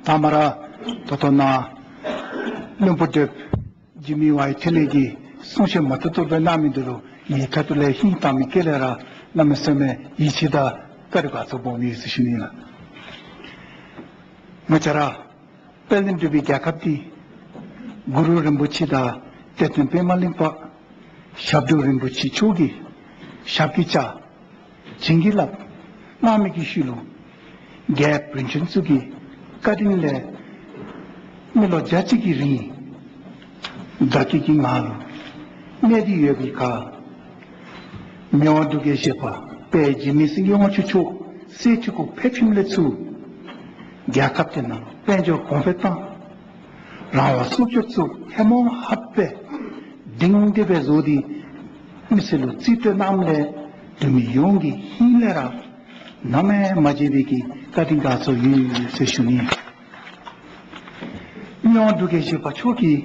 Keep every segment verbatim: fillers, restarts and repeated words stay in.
དང་པ་ར་ད་ལྟོ་ནཱ་བློན་པོ་བགྲེསཔ་འཇིགས་མེད་ཝའི་ཐི་ལེ་གིས་གསུང་བཤད་མ་ཏོག་ཏོ་སྦེ་གནང་མི་འདི་ལུ་ངེའི་ཁ་ཐུག་ལས་ཧིང་དྭངས་མའི་དཀྱིལ་ལས་ར་གནམ་མེད་ས་མེད་ཡིད་ཆེས་དང་བཀའ་དྲིན་དགའ་ཚོར་སྦོམ་ཡོད་ཟེར་ཞུ་ནི་ལགས། ང་བཅས་ར་དཔལ་ལྡན་འབྲུག་པའི་རྒྱལ་ཁབ་འདི་གུ་རུ་རིན་པོ་ཆེ་དང་གཏེར་སྟོན་པདྨ་གླིང་པ་ཞབས་དྲུང་རིན་པོ་ཆེ་མཆོག་གི་ཞབས་ཀྱིས་བཅགས། བྱིན་གྱིས་བརླབས་གནང་མི་གི་ཤུལ་ལུ་རྒྱལཔོ་རིན་ཆེན་ཚུ་གི་བཀའ་དྲིན་ལས་མི་ལོ་བརྒྱ་གཅིག་གི་རིང་དགའ་སྐྱིད་ཀྱི་ངང་ལུ་གནས་ཏེ་ཡོད་པའི་ཁར་མི་དབང་འབྲུག་རྒྱལ་བཞི་པ་དཔལ་འཇིགས་མེད་སེང་གེ་དབང་ཕྱུག་མཆོག་གསེར་ཁྲི་གུ་ཕེབས་ཞིནམ་ལས་ཚུར་རྒྱལ་ཁབ་དེ་ནང་དཔལ་འབྱོར་གོང་འཕེལ་བཏང་། རང་དབང་སྲུང་སྐྱོབ་ཚུ་ཧེ་མ་ཧབ་སྦེ་སྒྲིང་སྒྲི་སྦེ་བཟོ་སྟེ་མི་སེར་ལུ་རྩིས་སྤྲོད་གནངམ་ལས་འབྲུག་མི་ཡོངས་ཀྱི་ཧིང་ལས་ར་ནམ་ཡང་མ་བརྗེད་པའི་གི་བཀའ་དྲིན་དགའ་ཚོར་ཡོད་ཟེར་ཞུ་ནི། མི་དབང་འབྲུག་རྒྱལ་བཞི་པ་མཆོག་གིས་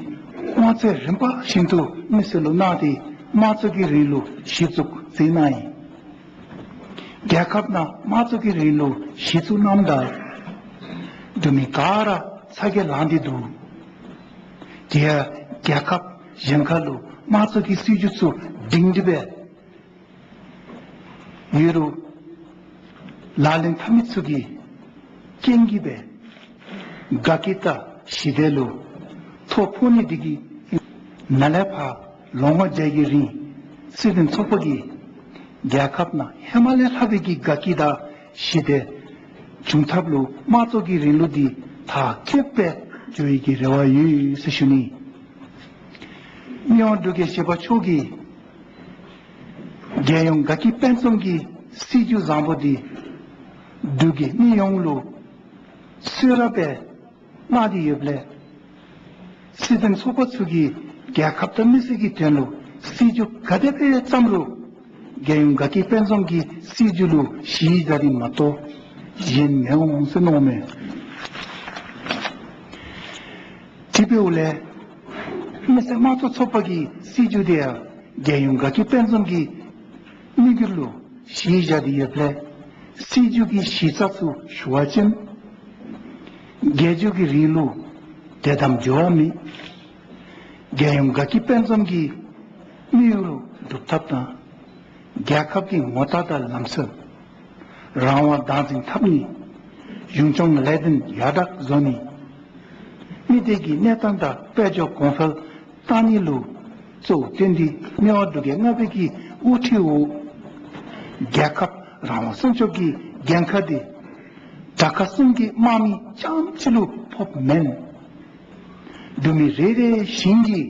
དབང་ཚད་རིམ་པ་བཞིན་དུ་མི་སེར་ལུ་གནང་སྟེ་དམངས་གཙོ་གི་རིང་ལུགས་གཞི་བཙུགས་མཛད་གནང་ཡི། རྒྱལ་ཁབ་ནང་དམངས་གཙོ་གི་རིང་ལུགས་གཞི་བཙུགས་གནངམ་ད་འབྲུག་མི་ག་ར་ཚ་གྱང་ལངས་ཏེ་འདུག། དེ་ཡང་རྒྱལ་ཁབ་གཞན་ཁ་ལུ་དམངས་གཙོ་གི་སྲིད་བྱུས་ཚུ་སྒྲིང་སྒྲི་སྦེ་ཡོད་རུང་ལག་ལེན་འཐབ་མི་ཚུ་གིས་རྐྱེན་གྱིས་སྦེ་དགའ་སྐྱིད་དང་ཞི་བདེ་ལུ་ཐོ་ཕོག་ནི་འདི་གིས་ནཱ་ལས་ཕར་ལོ་ངོ་བརྒྱ་གི་རིང་སྲིད་དོན་ཚོགས་པ་གིས་རྒྱལ་ཁབ་ནང་ཧེ་མ་ལས་ལྷག་པའི་གི་དགའ་སྐྱིད་དང་ཞི་བདེ་འབྱུང་ཐབས་ལུ་དམངས་གཙོ་གི་རིང་ལུགས་འདི་མཐར་འཁྱོལ་སྦེ་འགྱོ་ནི་གི་རེ་བ་ཡོད་ཟེར་ཞུ་ནི། མི་དབང་འབྲུག་རྒྱལ་བཞི་པ་མཆོག་གིས་རྒྱལ་ཡོངས་དགའ་སྐྱིད་དཔལ་འཛོམས་ཀྱི་སྲིད་བྱུས་བཟང་པོ་འདི་འབྲུག་གི་མི་ཡོངས་ལུ་གསོལ་རས་སྦེ་གནང་སྟེ་ཡོདཔ་ལས་སྲིད་དོན་ཚོགས་པ་ཚུ་གིས་རྒྱལ་ཁབ་དང་མི་སེར་གྱི་དོན་ལུ་སྲིད་བྱུས་ག་དེ་སྦེ་བརྩམས་རུང་རྒྱལ་ཡོངས་དགའ་སྐྱིད་དཔལ་འཛོམས་ཀྱི་སྲིད་བྱུས་ལུ་གཞི་བཞག་སྟེ་མ་གཏོགས་གཞན་མི་འོང་ཟེར་མནོཝ་མས། དེ་འབདཝ་ལས་མི་སེར་དམངས་གཙོ་ཚོགས་པ་གི་སྲིད་བྱུས་དེ་ཡང་རྒྱལ་ཡོངས་དགའ་སྐྱིད་དཔལ་འཛོམས་ཀྱི་དམིགས་ཡུལ་ལུ་གཞི་བཞག་སྟེ་ཡོདཔ་ལས་སྲིད་བྱུས་ཀྱི་གཞི་རྩ་ཚུ་ཞུ་བ་ཅིན་རྒྱལ་བརྒྱུད་ཀྱི་རིང་ལུགས་དད་དམ་འགྱུར་བ་མེད། རྒྱལ་ཡོངས་དགའ་སྐྱིད་དཔལ་འཛོམས་ཀྱི་དམིགས་ཡུལ་སྒྲུབ་ཐབས་དང་རྒྱལ་ཁབ་ཀྱི་ངོ་རྟགས་དང་ལམ་སྲོལ་རང་དབང་བདག་འཛིན་འཐབ་ནི། གཞུང་སྐྱོང་ལས་དོན་ཡར་དྲག་བཟོ་ནི། མི་སྡེ་གི་གནས་སྟངས་དང་དཔལ་འབྱོར་གོང་འཕེལ་བཏང་ནི་ལུ་གཙོ་བོར་བཏོན་ཏེ་མི་དབང་འབྲུག་རྒྱལ་ལྔ་པའི་གི་དབུ་ཁྲིད་འོག་རྒྱལ་ཁབ་རང་དབང་སྲུང་སྐྱོབ་ཀྱི་འགན་ཁག་འདི་དྲག་ཁག་གསུམ་གྱི་དམག་མི་རྐྱངམ་གཅིག་ལུ་ཕོགཔ་མེན། འབྲུག་མི་རེ་རེ་བཞིན་གྱི་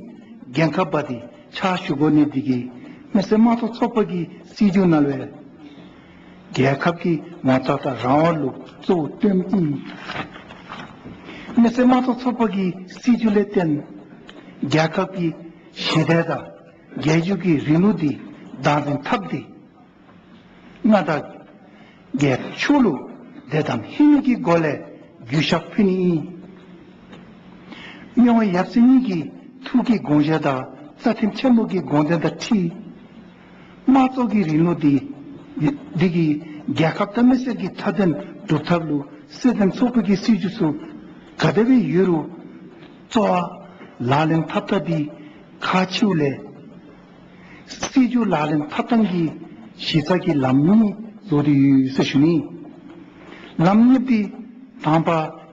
འགན་ཁག་འབག་སྟེ་ཕྱག་ཞུ་དགོ་ནི་འདི་གིས་མི་སེར་དམངས་གཙོ་ཚོགས་པ་གི་སྲིད་བྱུས་ནང་ལུ་རྒྱལ་ཁབ་ཀྱི་ངོ་རྟགས་དང་རང་དབང་ལུ་གཙོ་བོར་བཏོནམ་ཨིན། མི་སེར་དམངས་གཙོ་ཚོགས་པ་གི་སྲིད་བྱུས་ལས་བརྟེན་རྒྱལ་ཁབ་ཀྱི་ཞི་བདེ་དང་རྒྱལ་བརྒྱུད་ཀྱི་རིང་ལུགས་འདི་བདག་འཛིན་འཐབ་སྟེ་མངའ་བདག་རྒྱལཔོ་མཆོག་ལུ་དད་དམ་ཧིང་གི་སྒོ་ལས་གུས་ཞབས་ཕུལ་ནི་ཨིན། མི་དབང་ཡབ་སྲས་གཉིས་ཀྱི་ཐུགས་ཀྱི་དགོངས་བཞེད་དང་རྩ་ཁྲིམས་ཆེན་མོ་གི་དགོངས་དོན་དང་འཁྲིལ་དམངས་གཙོ་གི་རིང་ལུགས་འདི་འདི་གིས་རྒྱལ་ཁབ་དང་མི་སེར་གྱི་མཐའ་དོན་སྒྲུབ་ཐབས་ལུ་སྲིད་དོན་ཚོགས་པ་གི་སྲིད་བྱུས་ཚུ་ག་དེ་སྦེ་ཡོད་རུང་གཙོ་བོ་ལག་ལེན་འཐབ་ཐངས་འདི་ཁག་ཆེཝ་ལས་སྲིད་བྱུས་ལག་ལེན་འཐབ་ཐངས་ཀྱི་གཞི་རྩ་གི་ལམ་གཉིས་བཟོ་སྟེ་ཡོད་ཟེར་ཞུ་ནི། ལམ་གཉིས་འདི་དང་པ་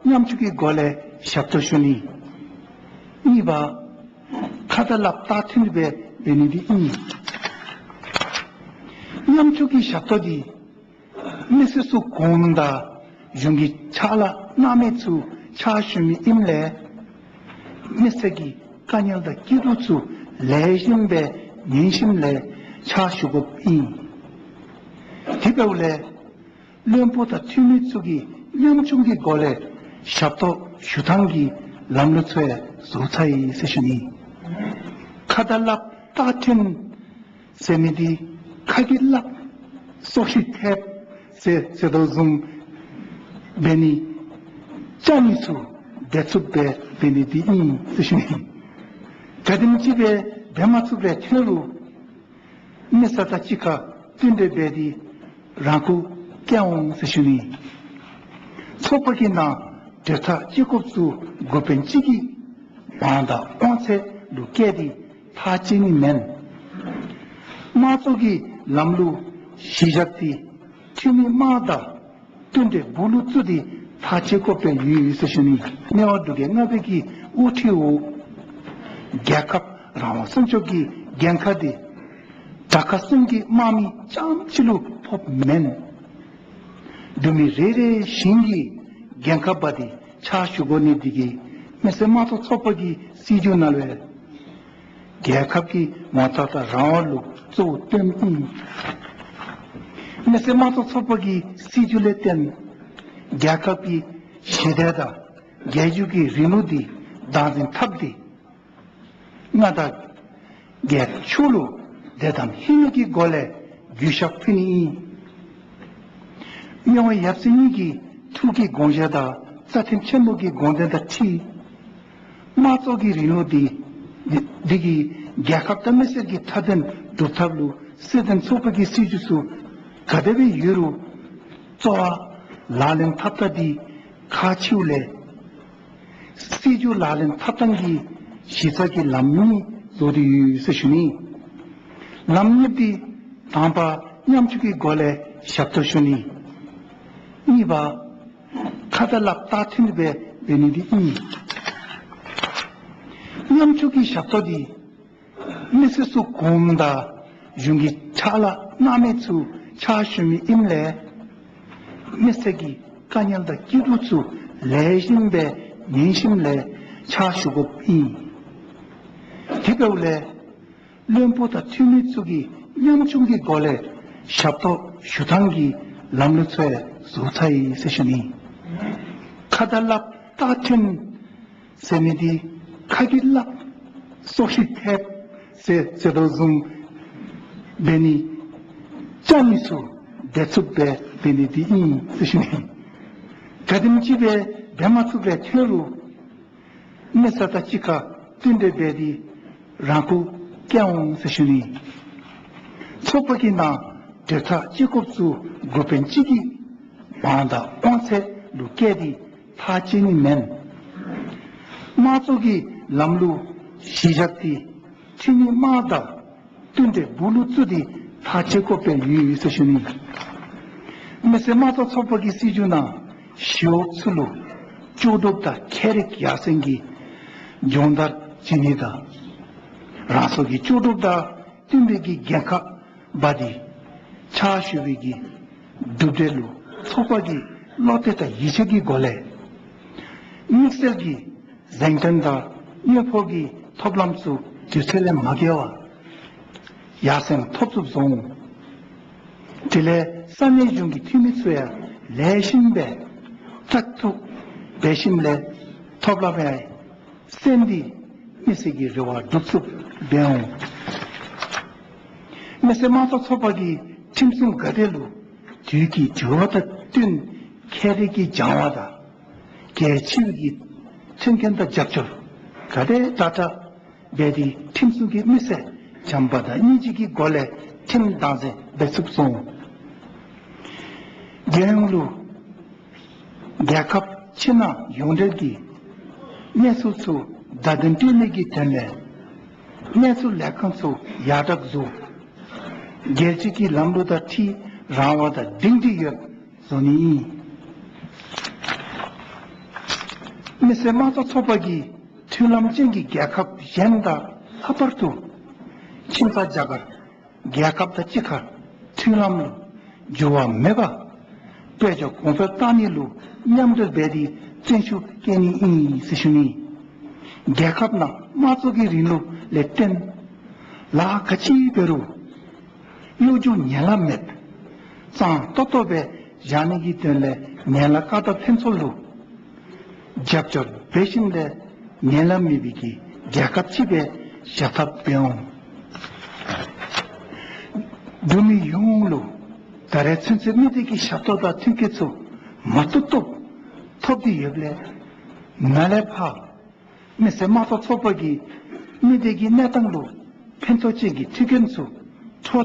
ཉམ་ཆུང་གི་སྒོ་ལས་ཞབས་ཏོག་ཞུ་ནི། གཉིས་པ་ཁ་དང་ལགཔ་བཏགས་མཐུན་སྦེ་འབད་ནི་འདི་ཨིན། ཉམ་ཆུང་གི་ཞབས་ཏོག་འདི་མི་སེར་ཚུ་གོངམ་དང་གཞུང་གི་ཕྱག་ལཱ་གནང་མི་ཚུ་ཕྱག་ཞུ་མི་ཨིནམ་ལས་མི་སེར་གྱི་དཀའ་ངལ་དང་སྐྱིད་སྡུག་ཚུ་ལེགས་ཤོམ་སྦེ་ཉན་ཞིནམ་ལས་ཕྱག་ཞུ་དགོཔ་ཨིན། དེ་འབདཝ་ལས་བློན་པོ་དང་འཐུས་མི་ཚུ་གིས་ཉམ་ཆུང་གི་སྒོ་ལས་ཞབས་ཏོག་ཞུ་ཐངས་ཀྱི་ལམ་ལུགས་ཚུ་ཡང་བཟོ་ཚར་ཡི་ཟེར་ཞུ་ནི། ཁ་དང་ལགཔ་བཏགས་མཐུན་ཟེར་མི་འདི་ཁ་གིས་སླབ་སོ་ཤིག་ཐེབས་ཟེར་ཟེར་དོ་བཟུམ་འབད་ནི་ཅ་ལ་ཚུ་བདེ་ཚུགསཔ་སྦེ་འབད་ནི་འདི་ཨིན་ཟེར་ཞུ་ནི། ག་དེམ་ཅིག་སྦེ་འབད་མ་ཚུགས་པར་ཐོན་རུང་མི་སེར་དང་གཅིག་ཁར་བསྟུན་གྲོས་འབད་དེ་རང་ཁུར་བཀལ་འོང་ཟེར་ཞུ་ནི། ཚོགས་པ་གི་ནང་ གྲོས་ཐག་བཅད་དགོཔ་ཚུ་འགོ་དཔོན་གཅིག་གི་དབང་དང་དབང་ཚད་ལུ་བཀལ་ཏེ་ཐག་བཅད་ནི་མེན། དམངས་གཙོ་གི་ལམ་ལུགས་གཞི་བཞག་སྟེ་འཐུས་མི་དམངས་དང་མཐུན་འབྲེལ་སྦུག་ལུ་བཙུགས་ཏེ་ཐག་བཅད་དགོཔ་སྦེ་ཡོད་ཟེར་ཞུ་ནི། སྨེ་བ་འབྲུག་རྒྱལ་ལྔ་པའི་གི་དབུ་ཁྲིད་འོག་རྒྱལ་ཁབ་རང་དབང་སྲུང་སྐྱོབ་ཀྱི་འགན་ཁག་འདི་དྲག་ཁག་གསུམ་གྱི་དམག་མི་རྐྱངམ་གཅིག་ལུ་ཕོགཔ་མེན། འབྲུག་མི་རེ་རེ་བཞིན་གྱིས་འགན་ཁག་འབག་སྟེ་ཕྱག་ཞུ་དགོ་ནི་འདི་གིས་མི་སེར་དམངས་གཙོ་ཚོགས་པ་གི་སྲིད་བྱུས་ནང་ལུ་རྒྱལ་ཁབ་ཀྱི་ངོ་རྟགས་དང་རང་དབང་ལུ་གཙོ་བོ་བཏོནམ་ཨིན། མི་སེར་དམངས་གཙོ་ཚོགས་པ་གི་སྲིད་བྱུས་ལས་བརྟེན་རྒྱལ་ཁབ་ཀྱི་ཞི་བདེ་དང་རྒྱལ་བརྒྱུད་ཀྱི་རིང་ལུགས་འདི་བདག་འཛིན་འཐབ་སྟེ་མངའ་བདག་རྒྱལཔོ་མཆོག་ལུ་དད་དམ་ཧིང་ལས་ཀྱི་སྒོ་ལས་གུས་ཞབས་ཕུལ་ནི་ཨིན། སྨེ་བ་ཡབ་སྲས་གཉིས་ཀྱི་ཐུགས་ཀྱི་དགོངས་བཞེད་དང་རྩ་ཁྲིམས་ཆེན་མོ་གི་དགོངས་དོན་དང་འཁྲིལ་དམངས་གཙོ་གི་རིང་ལུགས་འདི་འདི་གིས་རྒྱལ་ཁབ་དང་མི་སེར་གྱི་མཐའ་དོན་སྒྲུབ་ཐབས་ལུ་སྲིད་དོན་ཚོགས་པ་གི་སྲིད་བྱུས་ཚུ་ག་དེ་སྦེ་ཡོད་རུང་གཙོ་བོ་ལག་ལེན་འཐབ་ཐངས་འདི་ཁག་ཆེཝ་ལས་སྲིད་བྱུས་ལག་ལེན་འཐབ་ཐངས་ཀྱི་གཞི་རྩ་གི་ལམ་གཉིས་བཟོ་སྟེ་ཡོད་ཟེར་ཞུ་ནི། ལམ་གཉིས་འདི་དང་པ་ཉམ་ཆུང་གི་སྒོ་ལས་ཞབས་ཏོག་ཞུ་ནི། གཉིས་པ་ཁ་དང་ལགཔ་བསྟར་མཐུན་སྦེ་འབད་ནི་འདི་ཨིན། ཉམ་ཆུང་གི་ཞབས་ཏོག་འདི་མི་སེར་ཚུ་གོངམ་དང་གཞུང་གི་ཕྱག་ལཱ་གནང་མི་ཚུ་ཕྱག་ཞུ་མི་ཨིནམ་ལས་མི་སེར་གྱི་དཀའ་ངལ་དང་སྐྱིད་སྡུག་ཚུ་ལེགས་ཤོམ་སྦེ་ཉན་ཞིནམ་ལས་ཕྱག་ཞུ་དགོཔ་ཨིན། དེ་འབདཝ་ལས་བློན་པོ་དང་འཐུས་མི་ཚུ་གིས་ཉམ་ཆུང་གི་སྒོ་ལས་ཞབས་ཏོག་ཞུ་ཐངས་ཀྱི་ལམ་ལུགས་ཚུ་ཡང་བཟོ་ཚར་ཡི་ཟེར་ཞུ་ནི། ཁ་དང་ལགཔ་བསྟར་མཐུན་ཟེར་མི་འདི་ཁ་གིས་སླབ་སོ་ཤི་ཐེབས་ཟེར་ཟེར་དོ་བཟུམ་འབད་ནི་བཅའ་མི་ཚུ་བདེ་ཚུགསཔ་སྦེ་འབད་ནི་འདི་ཨིན་ཟེར་ཞུ་ནི། ག་དེམ་ཅིག་སྦེ་འབད་མ་ཚུགསཔ་སྦེ་ཐོན་རུང་མི་སེར་དང་གཅིག་ཁར་མཐུན་འབྲེལ་འབད་དེ་རང་འགུལ་བསྐྱེད་འོང་ཟེར་ཞུ་ནི། ཚོགས་པ་གི་ནང་གྲོས་ཐག་བཅད་དགོཔ་ཚུ་འགོ་དཔོན་གཅིག་གི་དབང་དང་དབང་ཚད་ལུ་བཀལ་ཏེ་ཐག་བཅད་ནི་མེན། དམངས་གཙོ་གི་ལམ་ལུགས་གཞི་བཞག་སྟེ་འཐུས་མི་དམངས་དང་མཐུན་འབྲེལ་སྦུག་ལུ་བཙུགས་ཏེ་ཐག་བཅད་དགོཔ་སྦེ་ཡོད་ཟེར་ཞུ་ནི། མི་སེར་དམངས་གཙོ་ཚོགས་པ་གི་སྲིད་བྱུས་ནང་ཞི་གཡོག་ཚུ་ལུ་ལྕོགས་གྲུབ་དང་ཁྱད་རིག་ཡར་སེང་གི་སྦྱོང་བརྡར་བྱིན་ནི་དང་རང་སོའི་ལྕོགས་གྲུབ་དང་བསྟུན་པའི་གི་འགན་ཁག་འབག་སྟེ་ཕྱག་ཞུ་བའི་གི་གྲུབ་འབྲས་ལུ་ཚོགས་པ་གིས་བློ་གཏད་དང་ཡིད་ཆེས་ཀྱི་སྒོ་ལས་དམིགས་བསལ་གྱི་གཟེངས་ཐོན་དང་དངུལ་ཕོགས་ཀྱི་ཐོབ་ལམ་ཚུ་དུས་ཚོད་ལས་མ་འགལ་བར་ཡར་སེང་ཐོབ་ཚུགསཔ་བཟོ་འོང་། དེ་ལས་ས་གནས་གཞུང་གི་འཐུས་མི་ཚུ་ཡང་ལེགས་ཤོམ་སྦེ་བཙག་འཐུ་འབད་ཞིནམ་ལས་ཐོབ་ལམ་ཡང་གསན་ཏེ་མི་སེར་གྱི་རེ་བ་སྒྲུབ་ཚུགསཔ་འབད་འོང་། མི་སེར་དམངས་གཙོ་ཚོགས་པ་གིས་ཁྲིམས་སྲུང་འགག་སྡེ་ལུ་དུས་ཀྱི་འགྱུར་བ་དང་བསྟུན་ཁྱད་རིག་གི་སྦྱང་བ་དང་གལ་ཆེ་བའི་གི་མཐུན་རྐྱེན་དང་རྒྱབ་སྐྱོར་ག་དེ་དྲག་དྲག་འབད་དེ་ཁྲིམས་སྲུང་གི་མི་སེར་བྱམས་པ་དང་སྙིང་རྗེ་གི་སྒོ་ལས་ཁྲིམས་བདག་འཛིན་འབད་ཚུགསཔ་བཟོ་འོང་། རྒྱལ་ཡོངས་ལུ་རྒྱལ་ཁབ་ཕྱི་ནང་ཡོངས་འབྲེལ་གྱི་གནས་ཚུལ་ཚུ་བརྡ་དོན་སྤྲོད་ནི་གི་དོན་ལས་གནས་ཚུལ་ལས་ཁང་ཚུ་ཡར་དྲག་བཟོ། རྒྱལ་སྤྱི་གི་ལམ་ལུགས་དང་འཁྲིལ་རང་དབང་དང་སྒྲིང་སྒྲི་ཡོདཔ་བཟོ་ནི་ཨིན། མི་སེར་དམངས་གཙོ་ཚོགས་པ་གིས་མཐུན་ལམ་ཅན་གྱི་རྒྱལ་ཁབ་གཞན་དང་ལྷག་པར་དུ་ཁྱིམ་ཚང་རྒྱ་གར་རྒྱལ་ཁབ་དང་གཅིག་ཁར་མཐུན་ལམ་ལུ་འགྱུར་བ་མེད་པར་དཔལ་འབྱོར་གོང་འཕེལ་གཏང་ནི་ལུ་མཉམ་འབྲེལ་འབད་དེ་བརྩོན་ཤུགས་བསྐྱེད་ནི་ཨིན་ཟེར་ཞུ་ནི། རྒྱལ་ཁབ་ནང་དམངས་གཙོ་གི་རིང་ལུགས་ལས་བརྟེན་ལཱ་ག་ཅི་འབད་རུང་གཡོ་སྒྱུ་ངན་ལྷད་མེད་གཙང་ཏོག་ཏོ་སྦེ་བཞག་ནི་གི་དོན་ལས་ངན་ལྷད་བཀག་སྡོམ་ལྷན་ཚོགས་ལུ་རྒྱབ་སྐྱོར་འབད་ཞིནམ་ལས་ངན་ལྷད་མེད་པའི་གི་རྒྱལ་ཁབ་ཅིག་སྦེ་བཞག་ཐབས་འབད་འོང་། འབྲུག་མི་ཡོངས་ལུ་ད་རེས་ཚུན་ཚོད་མི་སྡེ་གི་ཞབས་ཏོག་དང་མཐུན་རྐྱེན་ཚུ་མ་ཐུབ་ཐུབ་ཐོབ་སྟེ་ཡོདཔ་ལས་ནཱ་ལས་ཕར་མི་སེར་དམངས་གཙོ་ཚོགས་པ་གིས་མི་སྡེ་གི་གནས་སྟངས་ལུ་ཕན་ཐོགས་ཅན་གྱི་མཐུན་རྐྱེན་ཚུ་